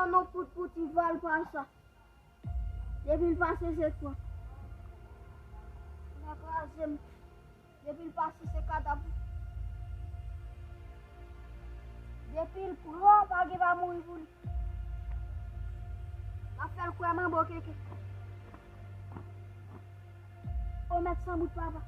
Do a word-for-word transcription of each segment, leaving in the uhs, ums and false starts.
Non, pout pout, li pral pran sa. Depi l pase, se kwa. Nèg kraze m. Depi l pase, se katapou. Depi l pran, pa gen pa mouri pou li. M ap fè l kwè manbo keke. O mèt san bout papa.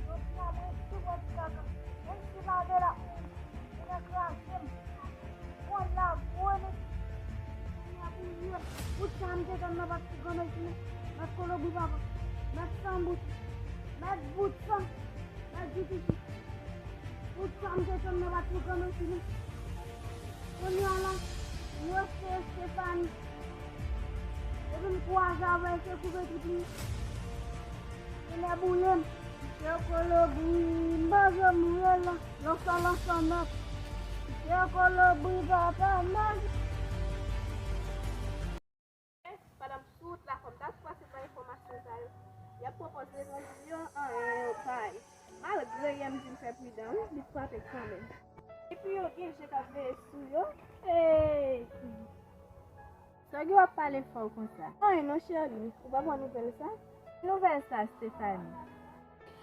Jodi a mwen tou wè ti kaka. Menm si pa vle l ap mouri, li nan kraze m. Bon, la, gwo nèg. Kounye a pou ye. Bout sa m te tann nan pa t pou granmesi non. Mèt kolobri papa. Mèt san bout. Mèt bout san. Mèt di piti. Bout sa m te tann nan pa t pou granmesi non. Kounye a la, m reste Estefani. Epi m kwaze avè l, se koupe tout li. Tonnè boule m. Misye kolobri, m pa janm wè l. Lansan, lansan nèt. Misye kolobri, papa, manje. Pandan m sou wout la, fò m ta sou pase pran enfòmasyon sa yo. Y ap pran pòz levanjil yo, anyen yo pa ye. Malgre yè m di m fè pridan, wi, li frape kanmenm. Epi yo gen je k ap veye sou yo. Hey! Sa gen w ap pale fò konsa? Anyen non, cheri, ou pa pran nouvèl sa? Nouvèl sa, Stefani?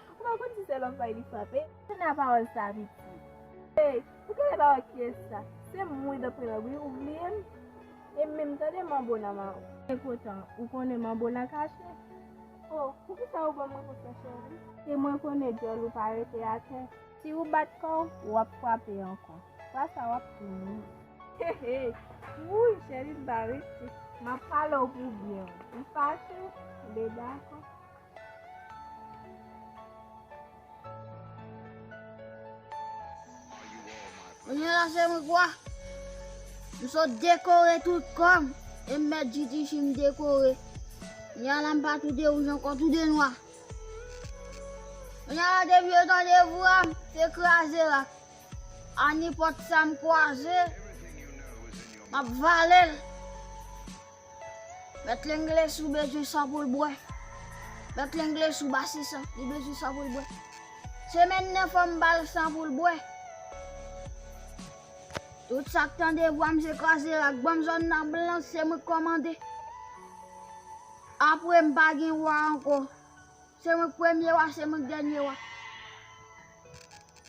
Ou pa konn si se lòm pa li frape? Tounen a pawòl sa, pitit. Hey, ou genlè pa wè kiyès sa? Se mwen, Dòk Prelòb, wi, ou bliye m? E menm tande manbo nan mawon. Epotan, ou konnen manbo nan kache. Oh, poukisa ou ban m repons sa, cheri? Se mwen konnen djòl ou pa rete atè. Si ou bat kò w, w ap frape ankò. Fwa sa w ap pini. He, he. Wouy, cheri m pa rete. M ap pale w pou byen. Ou fache? Enben dakò. Kounye a la se mwen k wa. M sot dekore tout kò m. E m mèt G T G m dekore. Kounye a la m pa tou de wouj ankò, tou de nwa. Kounye a la depi yo tande vwa m, se kraze rak. A nenpòt sa m kwaze, m ap vale l. Mèt Lenglesou bezwen san pou l bwè. Mèt Lenglesou ba se san, li bezwen san pou l bwè. Semèn nan fò m ba l san pou l bwè. Tout sa k tande vwa m se kraze rak, ban m zòn nan blan, se mwen k kòmande. Apre m pa gen wa ankò. Se mwen k premye wa, se mwen k dènye wa.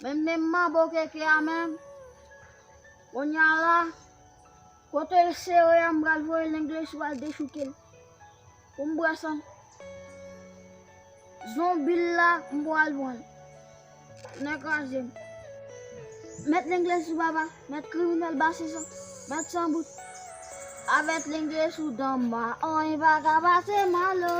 Men menm manbo keke a menm, kounye a la, kote l sere a, m pral voye Lenglesou al dechouke l. Pou m bwè san. Zonbi l la, m pral pran l. Tonnè kraze m. Mèt Lenglesou papa, mèt kriminèl ba se san, mèt san bout. Avèk Lenglesou dan m, anyen pa ka pase m alo.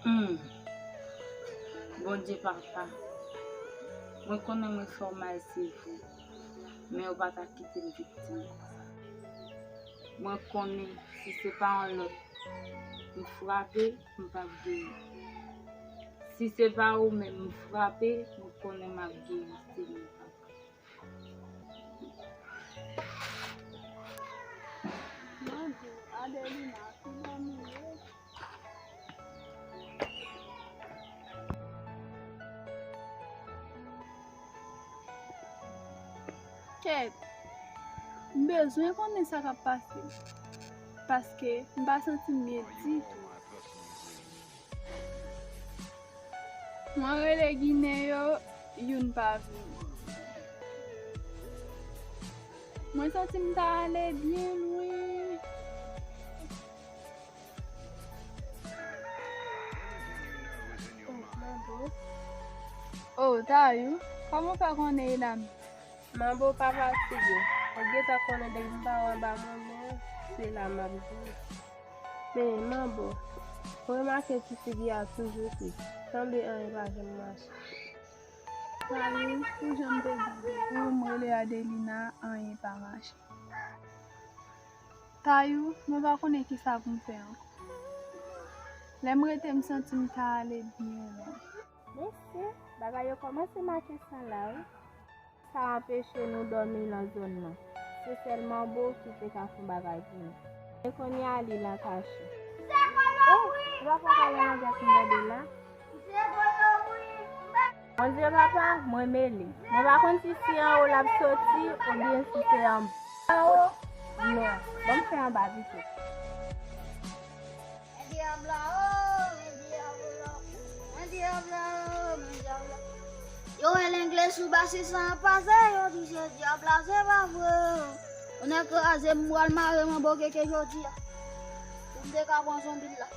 Hmm. Bondye papa, mwen konnen mwen fè w mal, se vre, men ou pa ka kite m viktim konsa. Mwen konnen si se pa yon lòt m frape, m p ap geri. Si se pa ou menm m frape, mwen konnen m ap geri, Senyè papa. Mande Adelina, ki bò nou ye? Kèt, m bezwen konnen sa k ap pase, paske m pa santi m byen ditou. Mwen rele Ginen yo, youn pa vini. Mwen santi m ta ale byen lwen. Oh, Manbo. Oh, Tayou, kòman w fè konnen e la m? Manbo, pa fatige. Ou gentan konnen depi m pa wè w anba mòn nan, se la m ap jwe. Men, Manbo, ou remake ti figi a toujou tris. Sanble anyen pa janm mache. Tayou, pou jan m te di w, m rele Adelina, anyen pa mache. Tayou, mwen pa konnen kisa pou m fè ankò. Lè m rete, m santi m ta ale byen lwen. Mesye, bagay yo kòmanse mache san la, wi. Sa anpeche nou dòmi nan zòn nan. Se sèl Manbo ki te ka fè yon bagay pou nou. E kounye a li lan kache. Oh, se pa fò pale nan tèt m tande la. Bondye papa, mwen mele. Mwen pa konn si se anwo l ap soti oubyen si se anba. Anwo? Non, ban m fè anba pito. Men dyab la, oh, men dyab la. Men dyab la, oh, men dyab la. Yo wè Lengle sou basis lan ap pase, yo di se dyab la, se pa vre. Ou nèg kraze m, m pral mare Manbo Keke jodi a. Pou m te ka pran zonbi la.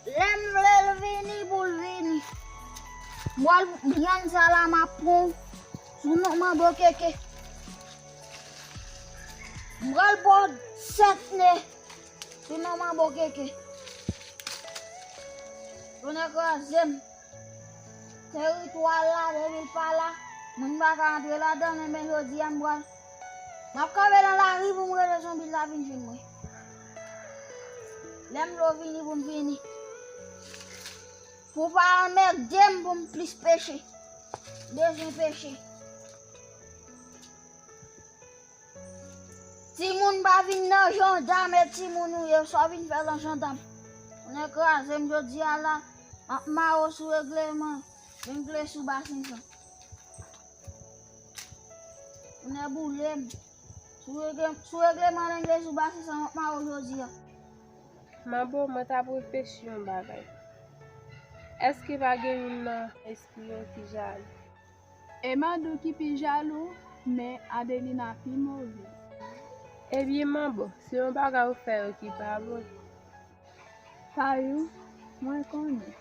Lè m vle l vini, pou l vini. M pral pran sa la, m ap pran w sou non Manbo Keke. M pral ba w sèt ne. Sinon, Manbo Keke. Tonnè kraze m. Teritwa l la, depi l pa la, moun pa ka antre ladan l, men jodi a m pral. M ap kanpe nan lari pou m rele zonbi la vin jwenn mwen. Lè m vle w vini pou m vini. Pou w pa anmède m pou m plis peche. Bezwen peche. Timoun pa vin nan jandam, e timoun ou ye, sa w vin fè lan jandam. Tonnè kraze m jodi a la, m ap mare w sou regleman, Lengle sou basis lan. Tonnè boule m. Sou regle-, sou regleman Lengle sou basis lan, m ap mare w jodi a. Manbo, mwen t ap reflechi yon bagay. Èske pa gen youn nan espri yo ki jalou? Emma di w ki pi jalou, men Adelina pi move. Ebyen, Manbo, se yon bagay ou fè yo ki pa bon. Tayou, mwen konnen.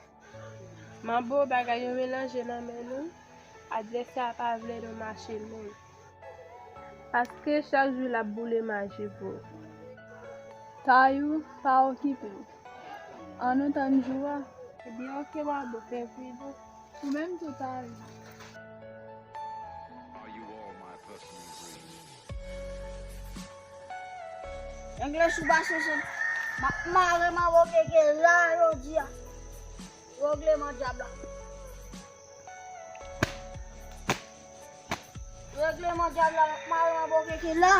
Manbo, bagay yo melanje nan men nou. Advèsè a pa vle nou mache menm. Paske chak jou l ap boule maji pou ou. Tayou, pa okipe m. Ann nou tann jou a. Ebyen, oke, Manbo, fè pridan. Ou menm tou, Tayou. Lengle sou basis lan. M ap mare Manbo Keke la jodi a. Regleman dyab la. Regleman dyab la, m ap mare Manbo Keke la.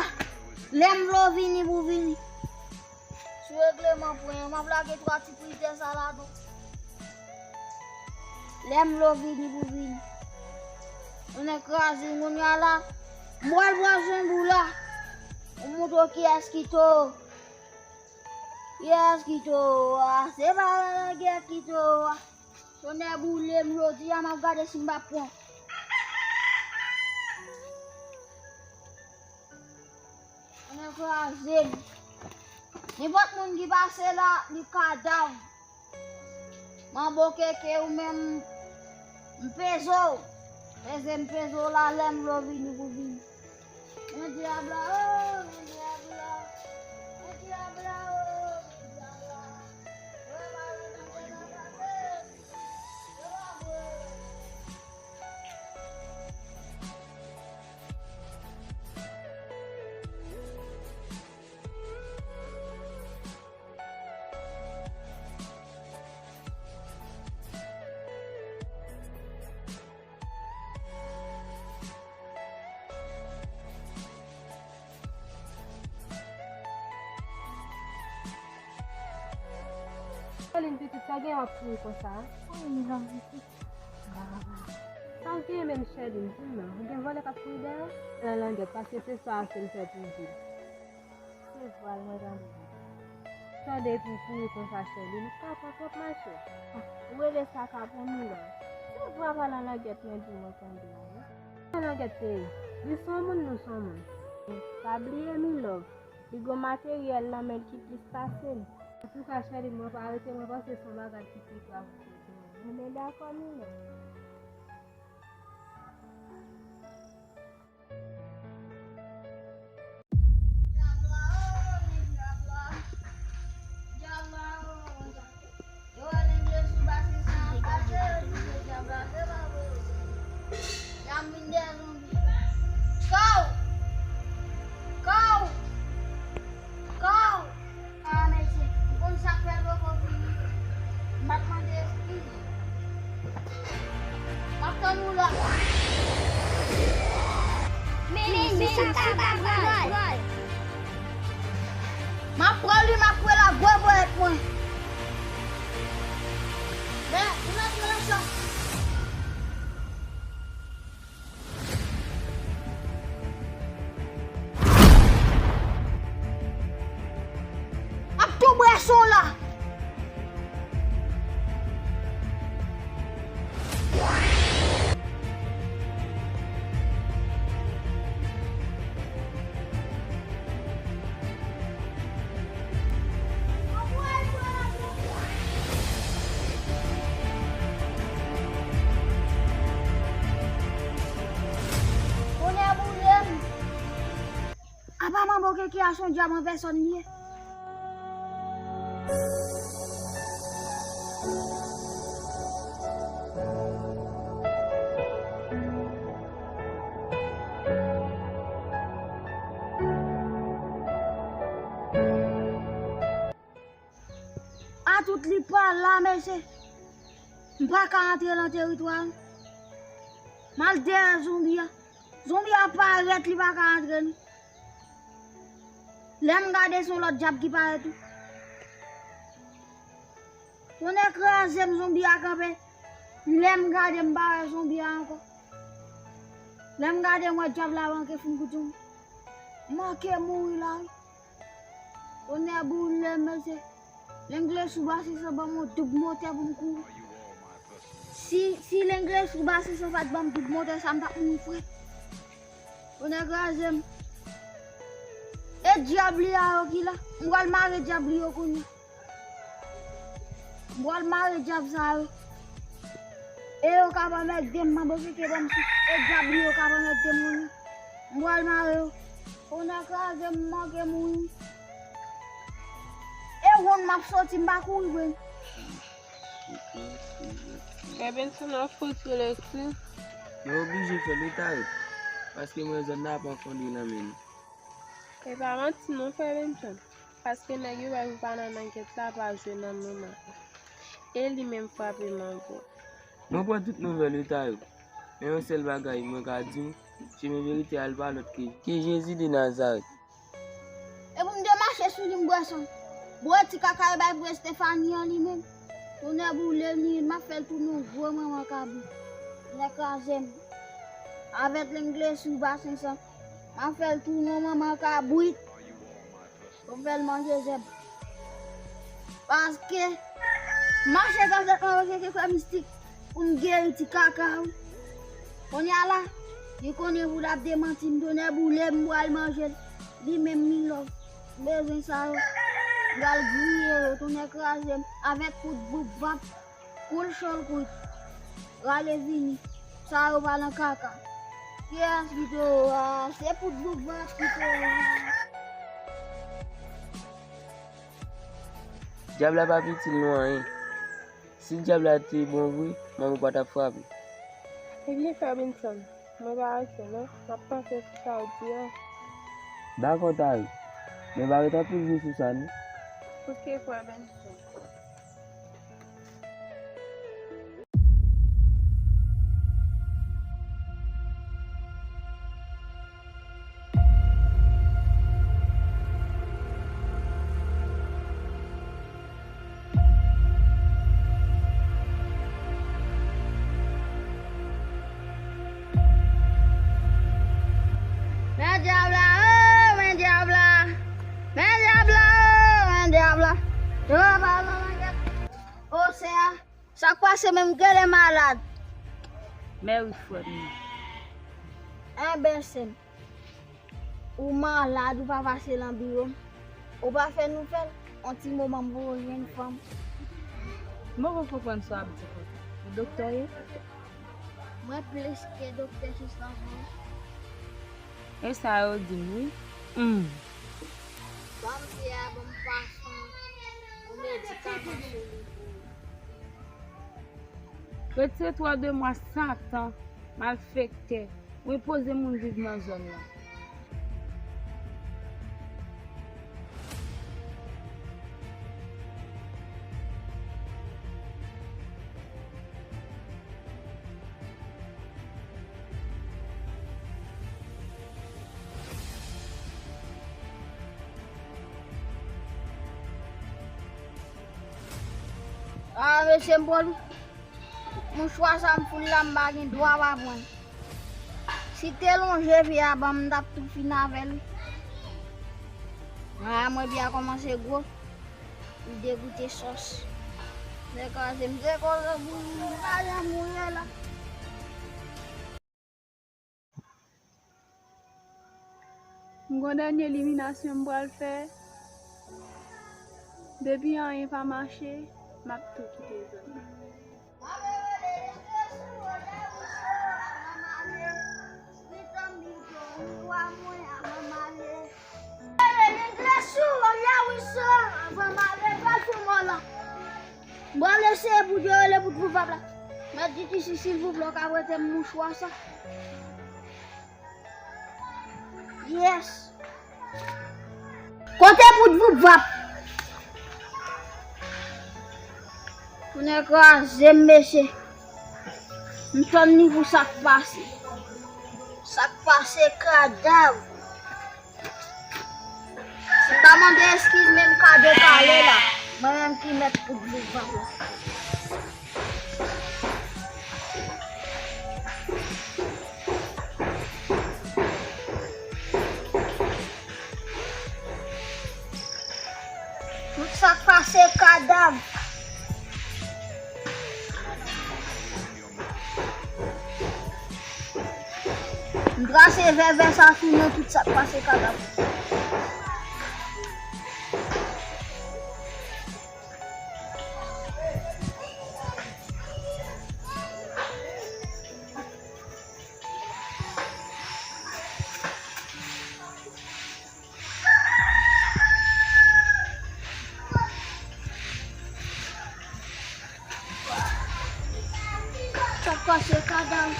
Lè m vle w vini pou w vini. Sou regleman pwen an, m ap lage twa ti prizè sa ladan. Lè m vle w vini pou w vini. Tonnè kraze m kounye a la. M pral pran zonbi w la. Pou m montre w kiyès ki towo. Kiyès ki towo a? Se pa lagè ki towo a. Tonnè boule m jodi a, m ap gade si m pa pran. Tonnè kraze m. Nenpòt moun ki pase la, li kadav. Manbo Keke, ou menm, m peze w. Peze m peze w la, lè m vle w vini pou vini. Men dyab la, oh, men dyab la. Men dyab la, oh, men dyab la. Vrèman, vrèman, vrèman, vrèman. Aline, pitit, sa gen w ap kriye konsa a? Wi, m jan pitit. Ah. Sa w genyen menm, Chèlin, di m non. Ou gen vòlè k ap kouri dèyè w? Lan langèt, paske se sa a sèl fè toujou. Se vwal mwen tande. Tande epi kouri konsa, Chèlin, ou ka pran twòp mache. Ou rele sa ka pran milò. Se vwa pa lan langèt mwen di mwen tande a, wi. Lan langèt se li se yon moun, nou se yon moun. Pa bliye, mi love. Li gon materyèl nan men l ki plis pase m. Antouka, Chèlin, mwen pa rete, mwen panse se yon bagay ki pi grav ou te gen. Ebyen, dakò, mi love. Yo wè lengre sou basen sa ap pase, yo di se dyab la vre pa vre yo. Y ap vin dèyè zonbi. Kow! Kow! Kow! Ah, mesye, ou konn sa k fè l poko vini? M ap mande eskiz. M ap tann ou la. Men, men, men, sa ta pral. M ap pran li, m ap pran la gwo ponyèt mwen. Men, ou mèt mwen nan chan. M ap tou bwè son la. Tonnè boule m! Apa manbo Keke a se yon dyab an pèsòn li ye? Atout li pa la, mesye. M pa ka antre nan teritwa l. M al dèyè zonbi a. Zonbi a parèt, li pa ka antre non. Lè m gade, se yon lòt dyab ki parèt tou. Tonnè kraze m, zonbi a kanpe. Lè m gade, m pa wè zonbi a ankò. Lè m gade, m wè dyab la manke fin kout yon. M manke mouri la wi. Tonnè boule m, mesye. Lengre sou basen sa ban m yon doub motè pou m kouri. Si, si lengre sou basen sa pa t ban m doub motè sa, m t ap mouri frèt. Tonnè kraze m. E dyab li a yo ki la. M pral mare dyab li yo kounye a. M pral mare dyab sa yo. E yo ka pa mèt de m, manbo Keke ban m sou. E dyab li yo ka pa mèt de m kounye a. M pral mare yo. Tonnè kraze m, manke mouri. E wonn m ap soti, m pa kouri vre. Frè Benson, w ap fout rele wi. Nou oblije fè l wi Tarik, paske mwen zòn nan ap anfondre nan men nou. E pa manti non, frè Benson, paske nèg yo wè ou pa nan langèt la pa jwe nan moman an. E li menm frape m ankò. Mwen pran tout nouvèl wi Tarik, men yon sèl bagay mwen ka di w, chemen verite a l pa lòt ke, ke Jezi de Nazarèt. E pou m te mache sou li, m bwè san. Bwè ti kaka yo bay pou Estefani an li menm. Tonnè boule m, li menm, m ap fè l tounen yon gwo manman kabrit. Tonnè kraze m. Avèk lengre sou basen sa, m ap fè l tounen yon manman kabrit. Pou m fè l manje zèb. Paske m mache avèk manman Keke frè mistik pou m geri ti kaka wi. Kounye a la, li konnen pou l ap demanti m, tonnè boule m, m pral manje l. Li menm mi love. M bezwen sa yo. M pral griye yo, tonnè kraze m. Avèk kout boub vap, koul chòl kout. Rale vini. Sa yo pa nan kaka. Kiyès ki te yo a? Se pout boub vap ki te yo a. Dyab la pa p itil nou anyen. Si dyab la te bon vre, manman pa t ap frape. Ebyen, frè Benson, mwen pa rete non, m ap panse sou sa w di a. Dakò, Tarik, men pa ret anpil jou sou sa non. Oke, frè Benson. Te menm genlè malad. Mèwi frè m nan. Enben, sè m, ou malad, ou pa pase nan biwo m, ou pa fè nouvèl, yon ti moman m poko jwenn fanm. M poko konprann sa w ap di konsa. Ou doktè w ye? Mwen plis ke doktè Sislanson. E sa yo di m wi. Hmm. Ban m pye a, ban m pase yon medikaman sou li pou ou. Retire twa de mwa Satan, malfektè. Wi, poze moun viv nan zòn nan. Ah, mesye, m pran mouchwa sa m foul la, m pa gen dwa pa pran. Si te lonje pye a ban m, m t ap tou fin avè l wi. Ah, mwen pye a kòmanse gwo. Li degoute sòs. Nèg kraze m, se koze bouyi m pa janm mouye la. M gon dènye eliminasyon m pral fè. Depi anyen pa mache, m ap tou kite zòn nan. M pral eseye pou yo rele bout vouvap la. Mèt G T C, silvouplè, w ka prete m mouchwa sa? Yes. Kote bout vouvap? Tonnè kraze m, mesye. M tann li pou sa k pase. Sa k pase, kadav. Si m pa mande eskiz, men m ka depale la. Mwen menm ki mèt tout viv la. Tout sa k pase, kadav. M trase vèvè sa sou nou, tout sa k pase kadav. Sa k pase, kadav?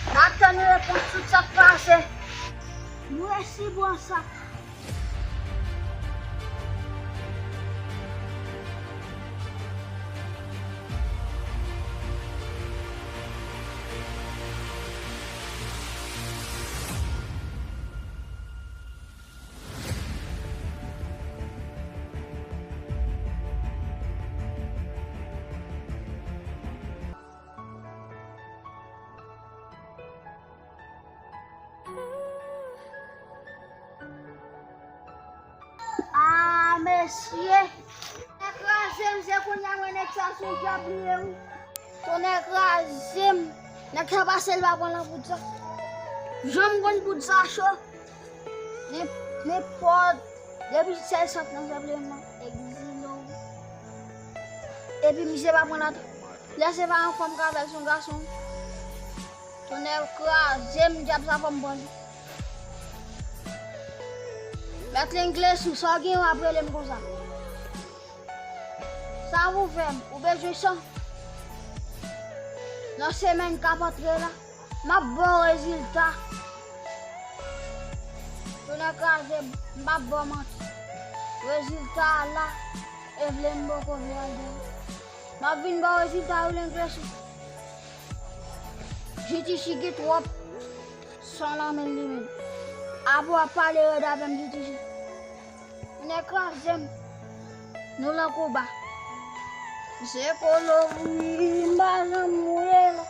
N ap tann repons tout sa k pase. Nou resi bò sa. Ah, mesye! Tonnè kraze m, se kounye a mwen nèg sa sou dyab li ye wi. Tonnè kraze m. Nèg sa pase l pa pran nan bout sa. Jan m konn bout sa cho. Nen-, nenpòt. Depi sèl sant nan janm li menm nan, egzile w. Epi misye pa pran nan. Lè se pa yon fanm k avè l, se yon gason. Tonnè kraze m, dyab sa fò m pran li. Mèt Lenglesou, sa w gen w ap rele m konsa? Sa pou fè m, ou bezwen san? Nan semèn k ap antre la, m ap ba w rezilta. Tonnè kraze m, m p ap ba w manti. Rezilta a la, e vle m poko vle al deyò. M ap vin ba w rezilta wi, Lenglesou. G T C gen twòp san nan men l li menm. Apre w ap pale rèd avè m, G T C. Tonnè kraze m. Nou lan konba. Se kolo wi, m pa janm mouye la.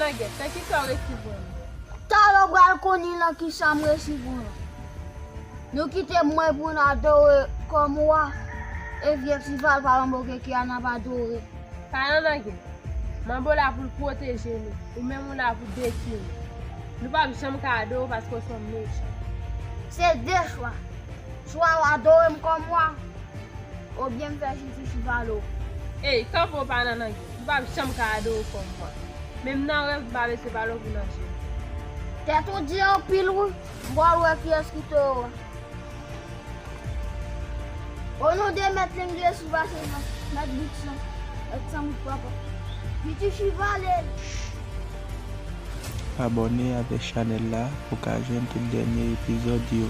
Nègès, nan kisa w resi pran m? Talè w pral konnen nan kisa m resi pran w. Nou kite mwen pou n adore kòm wa, e vye Tival pral anboke ki a n ap adore. Paran Nègès, Manbo la pou l pwoteje nou, ou menm ou la pou detwi nou. Nou p ap janm ka adore w paske w se yon mechan. Se de chwa. Swa w adore m kòm wa, oubyen m fè Titi Chivalo. Ey, kanpe w pa nan nangè. M p ap janm ka adore w kòm wa. Menm nan rèv m pa bezwen pale w pou nan je m. Tèt ou di anpil wi. M pral wè kiyès ki toro a. O non de Mèt Lengle sou pase nan Mèt Bitsan, Mèt Sanmout papa. Titi Chivale. Abòne avèk chanèl la pou ka jwenn tout dènye epizòd yo.